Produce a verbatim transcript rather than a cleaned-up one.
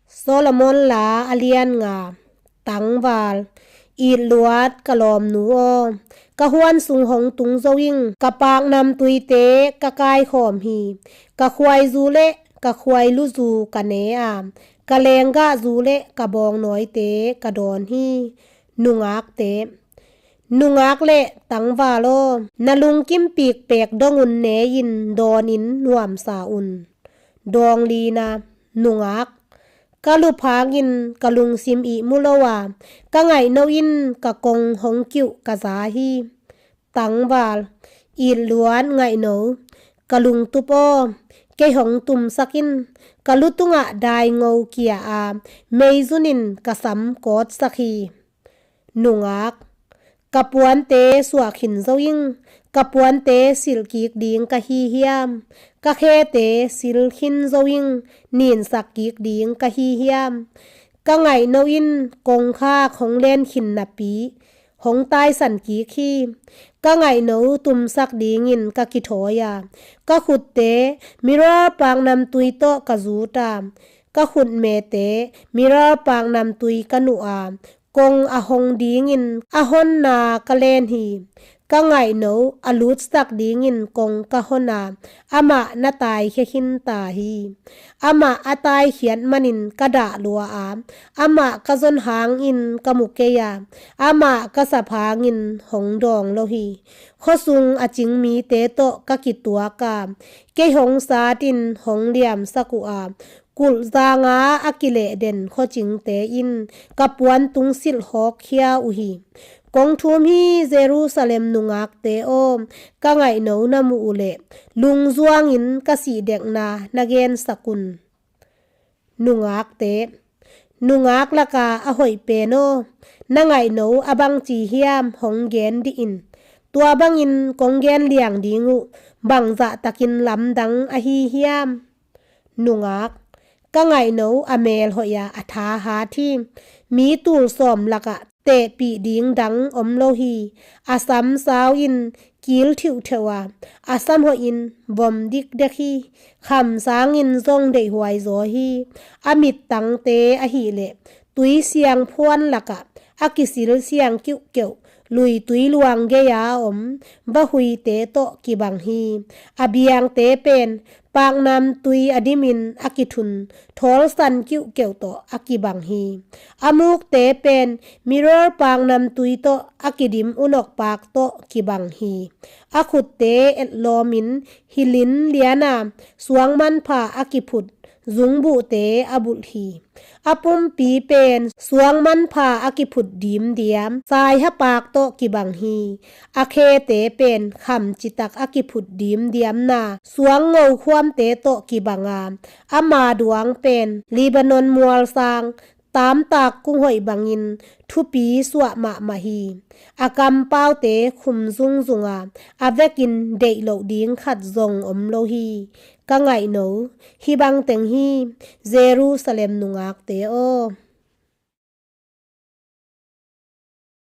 Solomon La a lian nga. Tangval. Itluat ka lawmnu aw, ka huan sung hong tung zo ing, ka paknam tuite ka kaikhawm hi. Ka khuaizu le ka khuailuzu ka ne a, ka lenggahzu le ka bawngnawite ka dawn hi. Nungakte. Nungak le tangval aw, na lungkim pikpek dong un ne-in dawnin nuamsa un. Dawng lina. Nungak. Ka lup hangin ka lungsim ihmu lo a, ka ngaihno in ka kong hong kiuh ka za hi. Tangval. Itluat ngaihno, ka lungtup aw, kei hong tumsak in, ka lu tungah daingo kia a, meizun in ka sam kawtsak hi. Nungak. Ka puante suah khin zo ing, ka puante silh kik ding ka hi hiam? Ka khete sil khin zo ing, ninsak kik ding ka hi hiam? Ka ngaihno in kongkhak hong len khin napi, hong taisan kik hi. Ka ngaihno tumsak dingin ka kithawi a, ka khutte miral paknamtui tawh ka zut a, ka khutmete miral paknamtui ka nuh a, kong a hong dingin a honna ka len hi. Ka ngaihno a lutsak dingin kong ka hon a, amah na taikhia khin ta hi. Amah a taikhiat manin ka dah lua a, amah ka zon hangin ka mu kei a, amah ka sap hangin hong dawng lo hi. Khuasung a cing mite tawh ka kituak a, kei hong satin hong liamsak uh a, kulh zanga a kilehden khuacingte in ka puan tungsilh hawkkhia uh hi. Kong thum hi, Jerusalem nungakte aw, ka ngaihno na muh uh leh lungzuangin ka sihdekna na gensak un. Nungakte. Nungak laka a hoih pen aw, na ngaihno a bangci hiam hong gen dih in. Tua bangin kong gen liang ding uh, bangzahtakin lamdang ahi hiam? Nungak. Ka ngaihno a mel hoih a, a tha hat hi. Mi tul sawm lakah tehpih ding dang om lo hi. A sam sau in kil thiuhtheuh a, a sam hoih in vom dikdek hi. Kham sangin zong deihhuai zaw hi. A mittangte ahih leh tui siangphuan lakah a kisil siang kiuhkeuh, lui tui luang gei-a om vahuite tawh kibang hi. A biangte pen paknamtui a dimin a kithun thawlsan kiuhkeuh tawh a kibang hi. A mukte pen miral paknamtui tawh a kidim unok pak tawh kibang hi. A khutte etlawmin hilin liana suangmanpha a kiphut zungbuhte a bulh hi. A pumpi pen suangmanpha a kiphut dimdiam saiha pak tawh kibang hi. A khete pen kham citak a kiphut dimdiamna suang ngokhuamte tawh kibang a, ama duang pen Lebanon mualsang tamtak kung hoih bangin thupi suah mahmah hi. A kampaute khum zungzung a, a vekin deih loh ding khat zong om lo hi. Ka ngaihno, hih bang teng hi, Jerusalem nungakte aw.